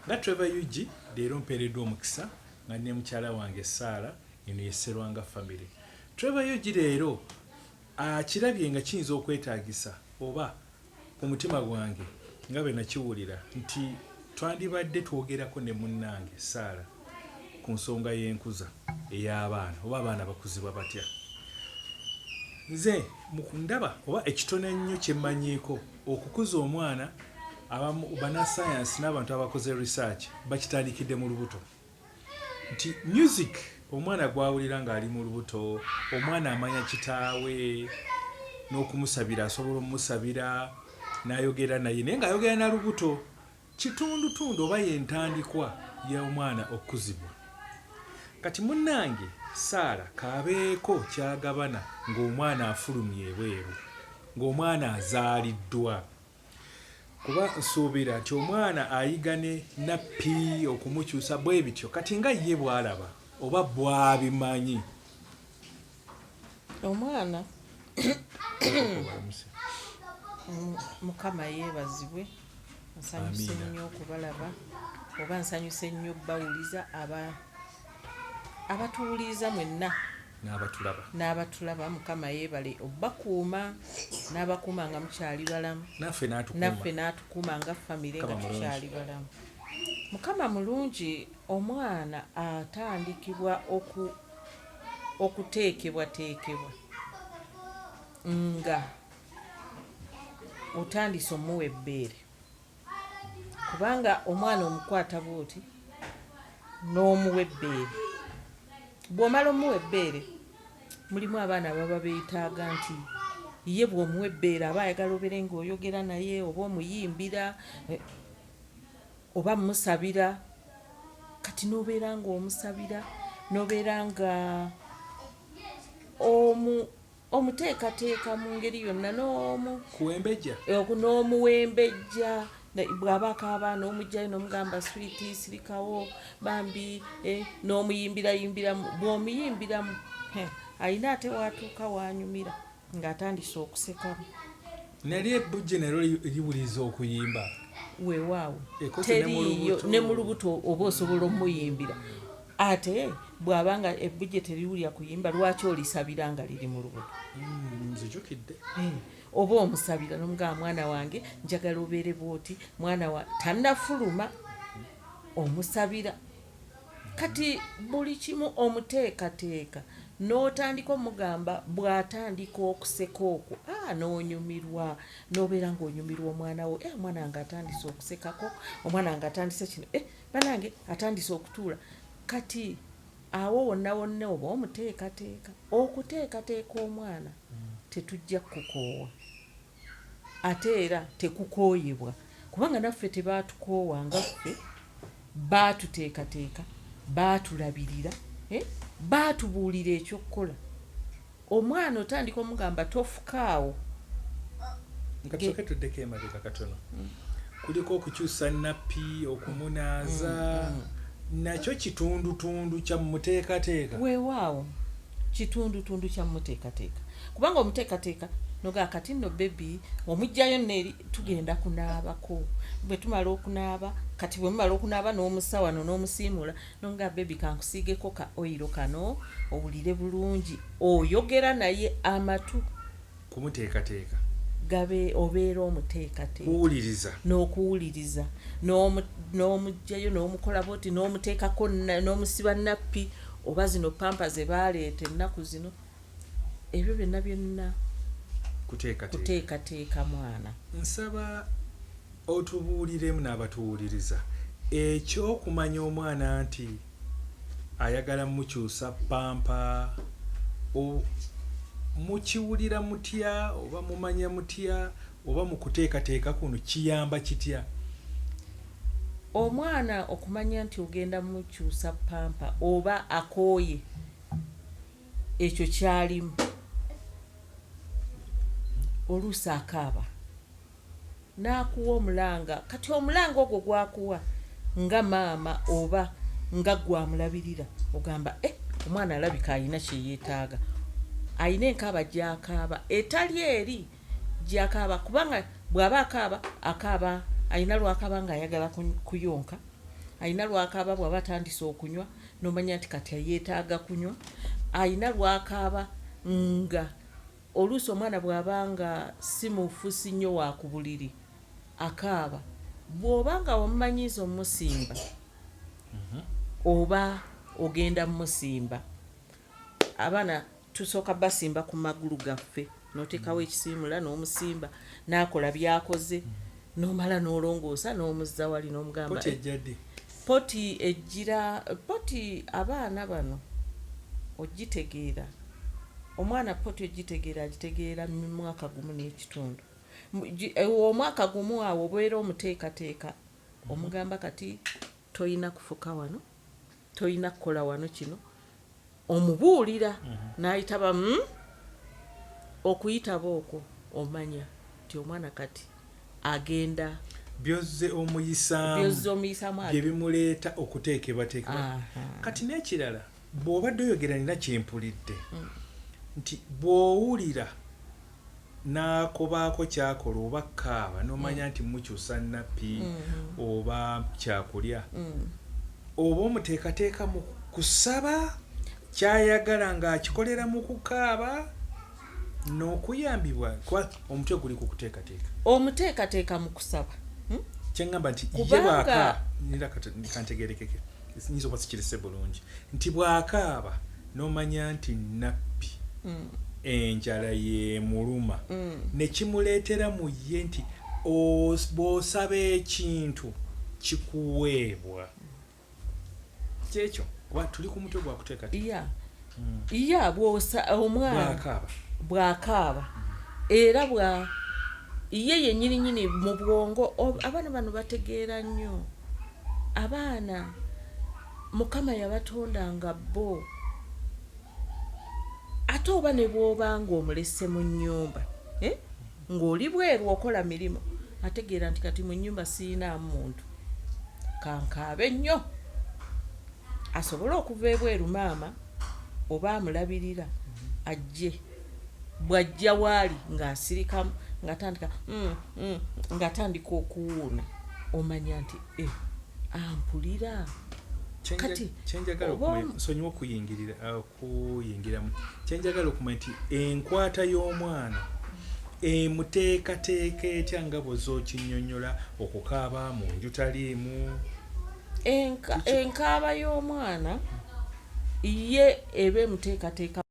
Nga Trevor Ug, leero mpeereddwa omukisa nga ne mukyala wange Saala, eno ye Serwanga Family. Trevor Ug leero akirabye nga kiyinza okwetaagisa oba ku mutima gwange nga bwe nakiwulira nti twandibadde twogerako ne munnange Saala ku nsonga y'enkuza ey'abaana oba abaana bakuzibwa batya. Nze mu ndaba oba ekitono ennyo kye mmanyiiko okukuza omwana abamu bannasayansi n'abantu abakoze research bakitandikidde mu lubuto nti music omwana gw'awulira ng'ali mu lubuto, omwana amanya kitaawe n'okumusabira asobola omusabira n'ayogera naye naye ng'ayogera na lubuto kitundutundu oba y'entandikwa y'omwana okukuzibwa. Kati munnange Saala k'abeeko ky'agabana ng'omwana afulumye ebweru, ng'omwana azaaliddwa. Kuba nsuubira nti omwana ayiga ne nappi okumukyusa bwe bityo kati nga ye bw'alaba oba bw'abimanyi. Omwana Mukama yeebazibwe, nsanyuse nnyo okubalaba oba nsanyuse nnyo obbawuliza aba abatuwuliriza mwenna n'abatulaba n'abatulaba. Mukama yeebale obbakuuma n'abakuuma nga mukyali balamu, naffe n'atukuuma, naffe n'atukuuma nga famire nga tukyali balamu. Mukama mulungi. Omwana atandikibwa oku okuteekebwateekebwa nga otandise omuwa ebbeere, kubanga omwana omukwata bwoti n'omuwa ebbeere. Bw'omala omuwa ebbeere, mulimu abaana ababa beetaaga nti ye bw'omuwa ebbeere aba ayagala obeere ng'oyogera naye oba omuyimbira oba musabira. Kati n'obeera ng'omusabira, n'obeera nga omu omuteekateeka mu ngeri yonna n'omu kuwembejja n'omuwembejja. Bw'aba akaaba n'omuggyayo n'omugamba, "Sweetie, sirikawo bambi," n'omuyimbirayimbiramu. Bw'omuyimbiramu, alina ate w'atuuka w'anyumira ng'atandise okusekamu. Nali ebbujje nalyo liwuliriza okuyimba. Weewaawo. Ekoze ne mu teriiyo lubuto. Ne mu lubuto oba osobola omuyimbira. Ate bw'aba nga ebbujje teriwulira kuyimba, lwaki olisabira nga liri mu lubuto? Nzijukidde. Oba omusabira nomugamba, "Mwana wange, njagala obeere bwoti." Mwana wa tannafuluma, omusabira. Kati buli kimu omuteekateeka n'otandika omugamba. Bw'atandika okuseka okwo, n'onyumirwa, n'obeera ng'onyumirwa omwana wo. "Eh, omwana wange atandise okusekako, omwana wange atandise kino, eh, banange atandise okutuula." Kati awo wonna wonna oba omuteekateeka. Okuteekateeka omwana tetujja kukoowa, ate era tekukooyebwa, kubanga naffe tebatukoowa nga ffe baatuteekateeka, baatulabirira, baatubuulira ekyokukola. Omwana otandika omugamba, "Tofukaawo." Nga tusooke tuddeko emabega katono, kuliko okukyusa nappi, okumunaaza, nakyo kitundutundu kya muteekateeka. Weewaawo, kitundutundu kya muteekateeka, kubanga omuteekateeka nogaa, "Kati nno baby," omugjayo nno eri, "tugenda kunaabako." Bwe tumala okunaaba, kati bwe mumala okunaaba n'omussa wano n'omusiimuula, nogaa, "Baby, kankusiigeko ka oil kano owulire bulungi." Oyogera naye amatu. Kumuteekateeka. Gabe obeera omuteekateeka. Kuwuliriza. N'okuwuliriza, n'omugjayo n'omukola bwoti, n'omuteekako n'omusiba nappi oba zino pamper ze baaleeta ennaku zino. Ebyo byonna byonna kuteekateeka. Kuteekateeka mwana. Nsaba otubuuliremu n'abatuwuliriza ekyokumanya omwana nti ayagala mukyusa pamper, mukiwulira mutya oba mumanya mutya, oba mu kuteekateeka kuno kiyamba kitya? Omwana okumanya nti ogenda mukyusa pamper oba akooye ekyo kyalimu, oluusi akaaba n'akuwa omulanga. Kati omulanga ogwo gwakuwa, nga maama oba nga gwamulabirira, ogamba, "E, omwana alabika alina kyeyeetaaga, alina enkaaba gyakaaba etali eri gyakaaba." Kubanga bw'aba akaaba, akaaba alina lwakaaba ng'ayagala kuyonka. Alina lwakaaba bw'aba atandise okunywa, n'omanya nti kati yeetaaga kunywa. Alina lwakaaba nga oluusi omwana bw'aba nga si mufusi nnyo wa ku buliri, akaaba. Bw'oba nga wamumanyiiza omusimba, oba ogenda mumusimba, abaana tusooka basimba ku magulu gaffe, n'oteekawo ekisiimula n'omusimba, n'akola by'akoze, n'omala n'olongoosa n'omuzza wali n'omugamba. Potty ejja ddi? Potty ejjira, potty abaana bano ogitegeera, omwana potty ogitegeera, agitegeera mu mwaka gumu n'ekitundu. Omwaka gumu awo obeera omuteekateeka, omugamba kati toyina kufuka wano, toyina kukola wano kino, omubuulira n'ayitaba Okuyitaba okwo omanya nti omwana kati agenda Byozze omuyisaamu. Byozze omuyisaamu. Bye bimuleeta okuteekebwateekebwa. Kati n'ekirala, bw'obadde oyogera nina kyempulidde nti bw'owulira n'akobaako kyakola oba kaaba, n'omanya nti mukyusa nappy oba kyakulya, oba omuteekateeka mu kusaba kyayagala ng'akikolera mu kukaaba n'okuyambibwa, kuba omutwe guli ku kuteekateeka. Omuteekateeka mu kusaba, Kyeŋŋamba nti ye Kubanga- bw'akaaba nira kantegerekeke, nyinza okuba sikirise bulungi, nti bw'akaaba n'omanya nti nappy, enjala yemuluma, ne kimuleetera mu ye nti bw'osaba ekintu kikuweebwa. Kyekyo, kuba tuli ku mutwe gwakuteekateeka. Ya, bw'osa omwana Bw'akaaba. Bw'akaaba era bwa ye yennyininyini mu bwongo, abaana bano bategeera nnyo. Abaana Mukama yabatonda nga bo, ate oba ne bw'oba ng'omulese mu nnyumba, eh? Ng'oli bweru okola mirimu, ategeera nti kati mu nnyumba siyinaamu muntu, kankaabe nnyo asobole okuva ebweru, maama oba amulabirira ajje. Bw'ajja waali ng'asirikamu, ng'atandika ng'atandika okuwuuna, omanya nti eh, ampulira. Kati, Kyenjagala oba okumanya, nsonyiwa okuyingiramu, kyenjagala okumanya nti enkwata y'omwana emuteekateeka etya nga bw'ozookinnyonnyola okukaaba mu nju taliimu? Enkaaba y'omwana ye eba emuteekateeka.